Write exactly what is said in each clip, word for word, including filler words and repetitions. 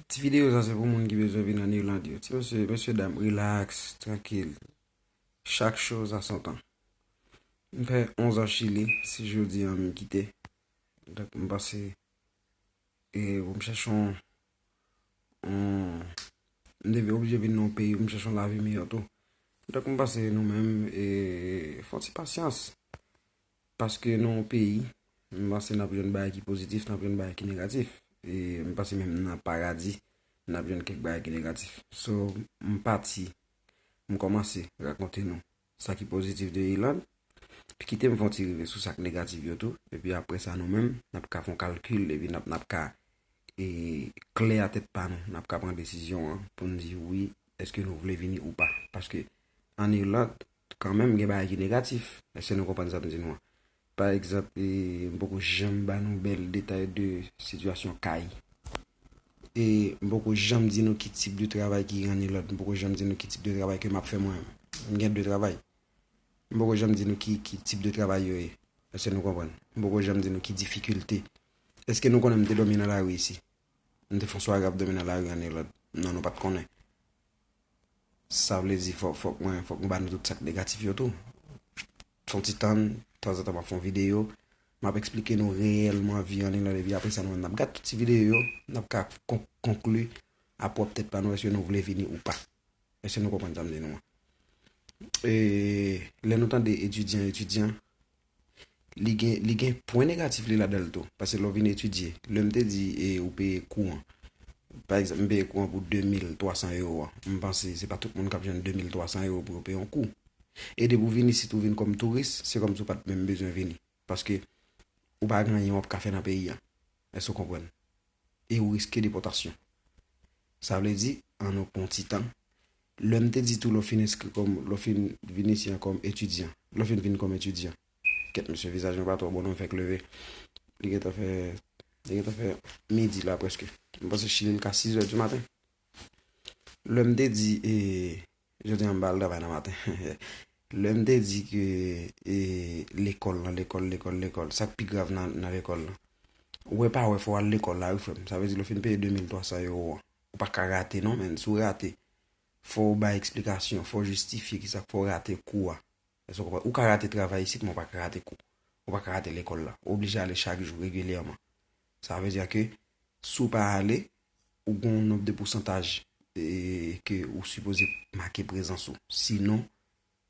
Ti videyo sa se pou moun ki bezwen vin an Irland yo. Ti mesye, mesye dam, rilaks, trankil. Chaque chose a son temps. M fè onz an Chili, se jodi an m kite. Donk, m pase e pou m chèche yon, yon, m te oblije vin nan yon peyi pou m chèche yon lavi miyò tou. Donk, m pase nou menm e fè yon ti pasyans. Paske nan yon peyi, m panse n ap jwenn bagay ki pozitif, n ap jwenn bagay ki negatif. E m panse menm nan paradi, n ap jwenn kèk bagay ki negatif. So, m pati, m kòmanse rakonte nou sa ki pozitif de Irland. Kite m fè yon ti rive sou sa k negatif yo tou. Epi apre sa, nou menm, n ap ka fè yon kalkil, epi n ap, n ap ka e, klè a tèt pa nou, n ap ka pran desizyon an pou n di wi, èske nou vle vini ou pa. Paske an Irland, kanmenm, gen bagay ki negatif. Èske nou konprann sa m di nou an? Pa egzanp, e, m poko janm ba nou bèl detay de sitiyasyon kay. E m poko janm di nou ki tip de travay ki an Irland. M poko janm di nou ki tip de travay ke m ap fè mwen menm. M gen de travay. M poko janm di nou ki, ki tip de travay yo ye. Èske nou konprann? M poko janm di nou ki difikilte. Èske nou konnen m te dòmi nan lari isi? M te fè yon sware ap dòmi nan lari an Irland? Non, nou pa t konnen. Sa vle di fò, fòk mwen, fòk m ba nou tout sa k negatif yo tou. Fè yon ti tann, tanzantan m ap fè yon videyo, m ap eksplike nou reyèlman vi an Irland, epi apre sa nou menm n ap gad tout ti videyo yo, n ap ka kon-, konkli a pwòp tèt pa nou èske nou vle vini ou pa. Èske nou konprann sa m di nou an? E, lè nou tande etidyan, etidyan, li gen, li gen pwen negatif li ladan l tou. Paske lè w vin etidye, lè m te di e, ou peye kouran. Pa egzanp, m peye kouran pou de mil twa san ewo an. M panse se pa tout moun k ap jwenn de mil twa san ewo pou yo peye yon kou. E depi w vin isit, ou vin kòm touris, se kòmsi w pa t menm bezwen vini. Paske ou pa gen anyen w ap ka fè nan peyi a. Èske w konprann? E ou riske depòtasyon. Sa vle di, ann nou pran ti tan. Lè m te di tou lè w fin enskri kòm, lè w fin vin isi an kòm etidyan, lè w fin vin kòm etidyan. Kèt mesye, vizaj mwen pa twò bon non, m fèk leve. Li gentan fè, li gentan fè midi la prèske. M panse Chili l ka sis è di maten. Lè m te di, e, jodi a m pa al travay nan maten. Lè m te di ke e, lekòl lan, lekòl, lekòl, lekòl, sa k pi grav nan, nan lekòl lan. Ou wè pa wè, fò w al lekòl la, wi, frè m. Sa vle di, lè w fin peye de mil twa san ewo an, ou pa ka rate, non, menn. Si w rate, fò w bay eksplikasyon, fò w jistifye kisa k fè w rate kou a. Èske w konprann? Ou ka rate travay isit, men w pa ka rate kou. Ou pa ka rate lekòl la. Ou oblije ale chak jou, regilyèman. Sa vle di ke si w pa ale, ou gen yon nonb de pousantaj e, ke ou sipoze make prezans ou. Sinon,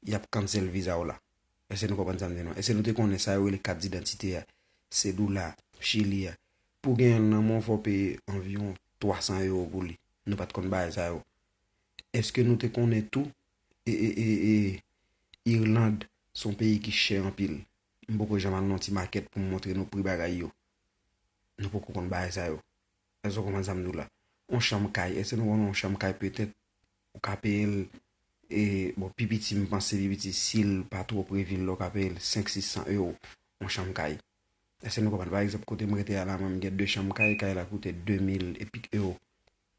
y ap cancel viza w la. Èske nou konprann sa m di nou? Èske nou te konnen sa yo rele kat didantite a, sedula, Chili a? Pou w genyen l nan men w, fò w peye anviwon twa san ewo pou li. Nou pa t konn bagay sa yo. Èske nou te konnen tou, e, e, e, e, Irland se yon peyi ki chè anpil? M poko janm al nan yon ti makèt pou m montre nou pri bagay yo. Nou poko konn bagay sa yo. Èske w konprann sa m di w la? On chanm kay, èske nou konnen on chanm kay petèt ou ka peye l, e, bon, pi piti, m panse pi piti, si l pa twò pre vil la, ou ka peye l senk, sis san ewo, on chanm kay. Èske nou konprann? Pa egzanp, kote m rete a la, mwen, m gen de chanm kay, kay la koute de mil epik ewo.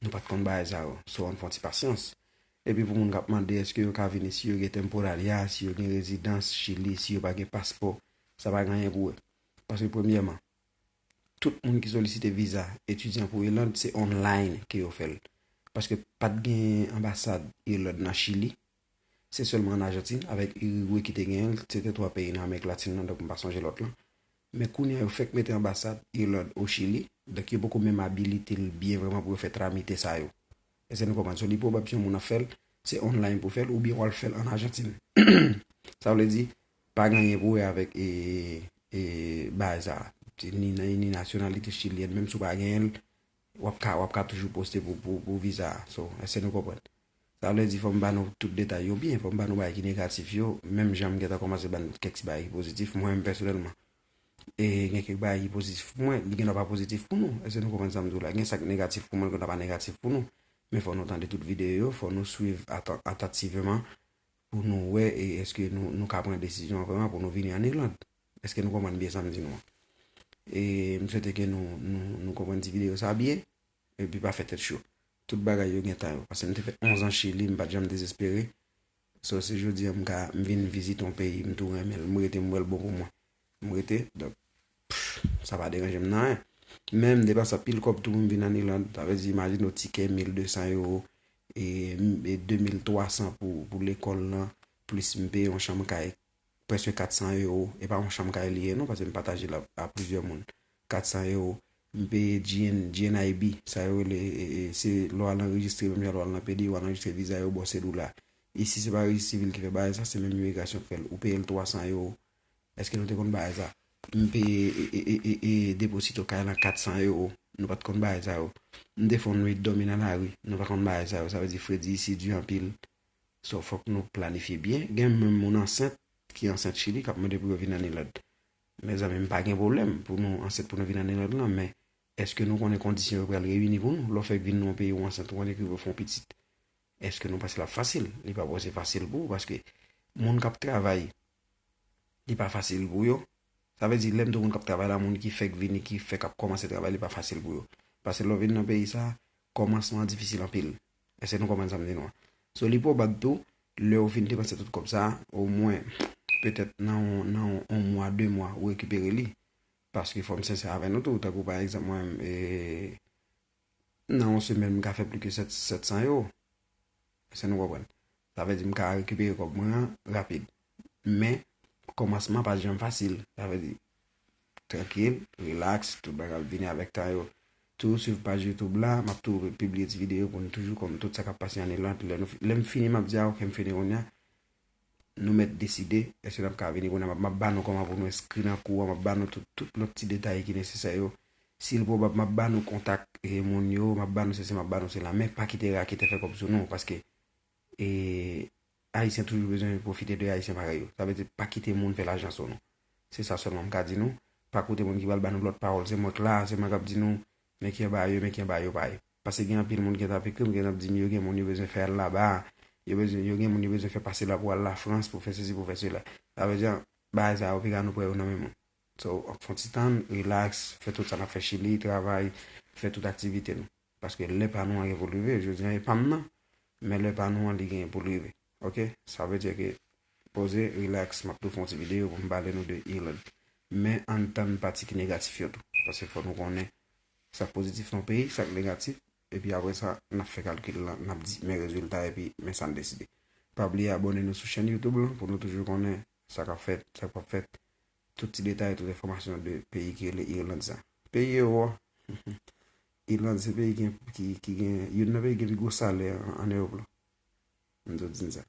Nou pa t konn bagay sa yo. So, ann fè yon ti pasyans. Epi pou moun k ap mande èske yo ka vini, si yo gen temporaria, si yo gen rezidans Chili, si yo pa gen paspò, sa pa gen anyen pou wè. Paske premyèman, tout moun ki solisite viza etidyan pou Irland, se online ke yo fè l. Paske pa t gen anbasad Irland nan Chili. Se sèlman an Ajantin, avèk Irigwe ki te genyen l, se te twa peyi nan Amerik Latin nan, donk m pa sonje lòt lan. Men kounye a, yo fèk mete anbasad Irland o Chili, donk yo poko menm abilite l byen vrèman pou yo fè tramite sa yo. Èske nou konprann? So, li pwobab si yon moun ap fè l, se online pou fè l, oubyen w al fè l an Ajantin. Sa vle di, pa gen anyen pou wè avèk, e, e, bagay sa. Ni, ni, ni nasyonalite chilyèn, menm si w pa genyen l, w ap ka, w ap ka toujou poste pou, pou, pou viza a. So, èske nou konprann? Sa vle di, fò m ba nou tout detay yo byen, fò m ba nou bagay ki negatif yo, menm jan m gentan kòmanse ba n kèk ti bagay ki pozitif, mwen menm pèsonèlman. E gen kèk bagay ki pozitif pou mwen, li gendwa pa pozitif pou nou. Èske nou konprann sa m di w la? Gen sa k negatif pou mwen, l gendwa pa negatif pou nou. Men fò nou tande tout videyo yo, fò nou swiv atan-, atantivman pou nou wè e èske nou, nou ka pran desizyon an vrèman pou nou vini an Irland. Èske nou konprann byen sa m di nou an? E m swete ke nou, nou, nou konprann ti videyo sa byen, epi pa fè tèt cho. Tout bagay yo gen tan yo. Paske m te fè onz an Chili, m pa t janm dezespere. So, se jodi a m ka, m vin vizite yon peyi, m tou renmen l. M rete, m wè l bon pou mwen. M rete, donk, pff, sa pa deranje m nan anyen. Men m depanse anpil kòb tou pou m vin ann Irland. Sa vle di, imajine w, tikè mil de san ewo, e, e de mil twa san pou, pou lekòl lan, plis m peye yon chanm kay prèske kat san ewo. E pa yon chanm kay li ye non, paske m pataje l a, a plizyè moun. Kat san ewo. M peye G N, G N I B, sa yo rele, e, e, se lè w al anrejistre, menm jan lè w al nan P D, w al anrejistre viza, yo ba w sèdou la. Isi, se pa rejis sivil ki fè bagay sa, se menm imigrasyon k fè l. Ou peye l twa san ewo. Èske nou te konn bagay sa? M peye, e, e, e, e, e, deposito kay lan kat san ewo. Nou pa t konn bagay sa yo. M te fè yon nwit dòmi nan lari. Nou pa konn bagay sa yo. Sa vle di, fredi isi di anpil. So, fòk nou planifye byen. Gen menm moun ansent ki ansent Chili k ap mande pou yo vin ann Irland. Mezanmi, m pa gen pwoblèm pou nou ansent pou nou vin ann Irland lan, men èske nou konnen kondisyon yo pral reyini pou nou? Lè w fèk vin nan yon peyi ou ansent, ou konnen ke yo fè yon pitit. Èske nou panse l ap fasil? Li pa poze fasil pou ou, paske moun k ap travay, li pa fasil pou yo. Sa vle di, lè m di w moun k ap travay la, moun ki fèk vini, ki fèk ap kòmanse travay, li pa fasil pou yo. Paske lè w vin nan peyi sa, kòmansman an difisil anpil. Èske nou konprann sa m di nou an? So, li pwobab tou, lè w fin depanse tout kòb sa, omwen, petèt nan yon, nan yon, yon mwa, de mwa, ou rekipere li. Paske fò m sensè avè nou tou, tankou pa egzanp, mwen, e, nan yon semèn, m ka fè plis ke sèt, sèt san ewo. Èske nou konprann? Sa vle di m ka rekipere kòb mwen an rapid. Men, kòmansman pa janm fasil. Sa vle di, trankil, rilaks, tout bagay ap vini avèk tan yo. Toujou swiv paj YouTube la, m ap toujou pibliye ti videyo pou nou toujou konn tout sa k ap pase ann Irland. Lè nou fi-, lè m fini, m ap di a, oke, m fini kounye a. Nou mèt deside, èske n ap ka vini kounye a, m ap, m ap ba nou kòman pou nou enskri nan kou a, m ap ba nou tout, tout lòt ti detay ki nesesè yo. Si l pwobab, m ap ba nou kontak, e, moun yo, m ap ba nou sesi, m ap ba nou sela, men pa kite raketè fè kòb sou nou, paske, e, Ayisyen toujou bezwen pwofite de Ayisyen parèy yo. Sa vle di, pa kite moun fè lajan sou nou. Se sa sèlman m ka di nou. Pa koute moun ki pral ba nou lòt pawòl. Se mwen k la, se mwen k ap di nou, men ki anba yo, men ki anba yo pa ye. Paske gen anpil moun ki t ap ekri m, ki t ap di m yo gen moun yo bezwen fè al laba, yo bezwen, yo gen moun yo bezwen fè pase la pou al Lafrans, pou fè sesi, pou fè sela. Sa vle di, bagay sa yo, piga nou pran yo nan men moun. So, fè yon ti tann, rilaks, fè tout sa n ap fè Chili, travay, fè tout aktivite nou. Paske lè pa nou an gen pou l rive, jodi an e pa m nan, men lè pa nou an li gen pou l rive. Oke? Sa vle di ke poze, rilaks, m ap tou fè yon ti videyo pou m pale nou de Irland. Men ann tann pati ki negatif yo tou. Paske fò nou konnen sa k pozitif nan peyi, sa k negatif, epi apre sa, n ap fè kalkil lan, n ap di men rezilta epi men sa n deside. Pa bliye abòne nou sou chèn YouTube lan pou nou toujou konnen sa k ap fèt, sa k p ap fèt, tout ti detay, tout enfòmasyon de peyi ki rele Irland sa. Peyi ewo a. Irland se peyi ki, ki, ki gen, youn nan peyi ki gen pi gwo salè an, ann Ewòp lan. M tou di n sa.